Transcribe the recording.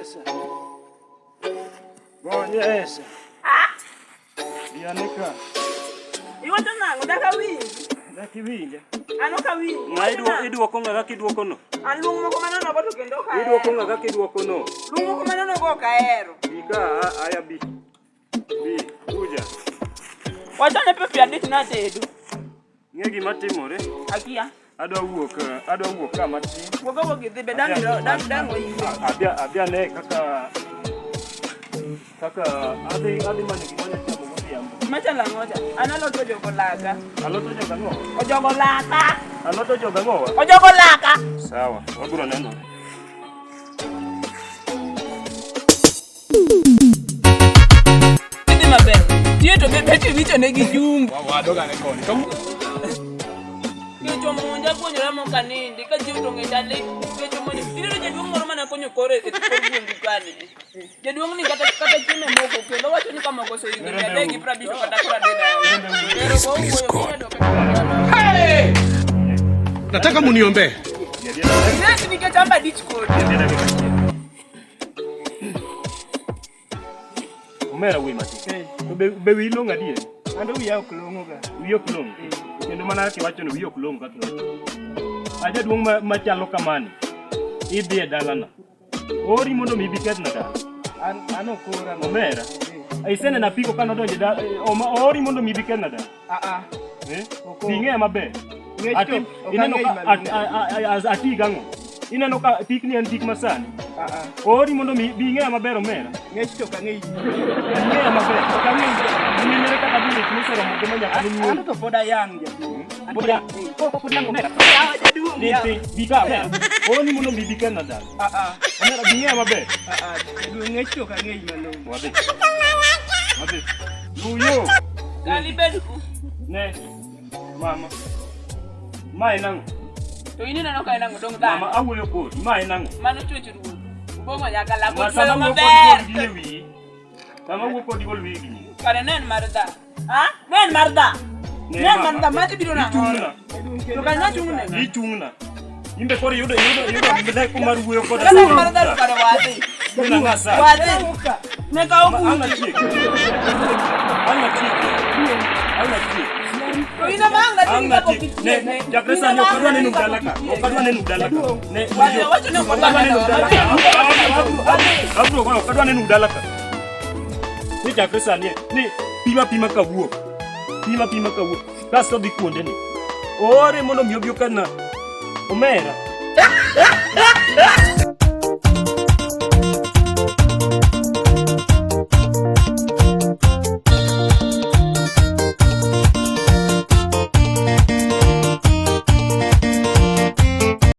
Esa. Bonyesa. Ah! Biane ka. Iwacho nang'o? Dak awinji. Dak iwinja. An ok awinji. Ng'a idwoko ng'a kaka idwoko no? An luong moko manono go to kendo ok ahero. Idwoko ng'a kaka idwoko no? Luong moko manono go ok ahero. Bi ka aya bi. Bi, kuja. Wachane pepe adich natedo. Ng'e gima timore? Akia. Adwa wuok, adwa wuok ka matin. Wuog awuog idhi be dang' dang' dang' wayue. Adhi ane kaka kaka adhi adhi manyo gima anyalo chamo godhiambo. Machalo ang'o cha? An alot ojogo laka. Alot ojogo ang'o? Ojogo laka. Alot ojogo ang'o wa? Ojogo laka. Sawa, wabiro nenore. Idhi maber. Tiyo to be bet richo ne gi jumbo. Wadogane koni. Kech omonja puonjora mok anindi ka ji otong' e dala kech omonja. Ineno jaduong' moro mana konyo kore e kor gweng'u kani. Jaduong' ni kata kata chiemo moko kendo wacho ni ka mogo oseidho 350 to kata 30 dawa. Please, please, God. Hey! Nataka muniombee. Yes, nikech amba dich kodi. Omera wuoyi matin. Eh. To be wiyi long'o adier? An to wiya ok long'o ga. Wiyi ok long'o? Eh. Kendo mana kaka iwacho ni wiyi ok long'o kaka iwacho. A jaduong' machalo kamani, idhi e dalana. Ori mondo mi ibi kethna dala. An an ok ora. Omera. Eh. Iseneno apiko ka nodonjo e dala, ori mondo mi ibi kethna dala. Ah ah. Eh? Ing'eya maber. Ineno ka ati gang'o? Ineno ka tikni en tik masani. Ah, ah. Ori mondo mi bi ing'eya maber omera. Ng'ech to kang'eyi. Ing'eya maber. Kang'eyi. Minere kaka dhi wech moseromo gi manyaka ni nyuol. An to pod ayang' jaduong'. Pod ayang'. Pod ayang' omera. Jaduong'. Bi ka omera. Ori mondo mi bi kelna dala. Ah ah. Omera bi ing'eya maber. Ah ah. Jaduong' ng'ech to kang'eyi malong'o. Wadhi. Wadhi. Luyo. Dali bed ku. Ne. Mama. Ma en ang'o? To in ineno ka en ang'o dong' dhano. Mama awuoyo kodi. Ma en ang'o? Mano chwech ruoth. Ubong'o nyaka lako Ma tweyo sama wuo kodi maber. gol gini e wiyi. Sama wuo kodi gol wiyi gini. Kare ne en mar dha. Ha? Ne en mar dha. Ne, Ne en mar mama. dha. Mati biro nang'o? Ichung'na. To kare nachung'ne. Ichung'na. Imbe koro iyudo iyudo iyudo leko mar wuoyo koda. Kare en mar dha to kare wadhi. Mina ng'asa. Wadhi. Ne kawo Ang' buti. atieki. Ang' atieki. Ang' atieki. To in ema ang' Ang' natieki kapok atieki. itieke. Ne, chakre sani ok adwa neno dala ka. Ok adwa neno dala ka. Ne, Wadhi, wacho ni ok ok adwa neno dala ka. Abro goyo, ok adwa neno dala ka. Ni chakre sani, ni pima pima kawuok. Pima pima kawuok. Kasto dhi kuonde ni. Oore mondo mi obi okelna omera.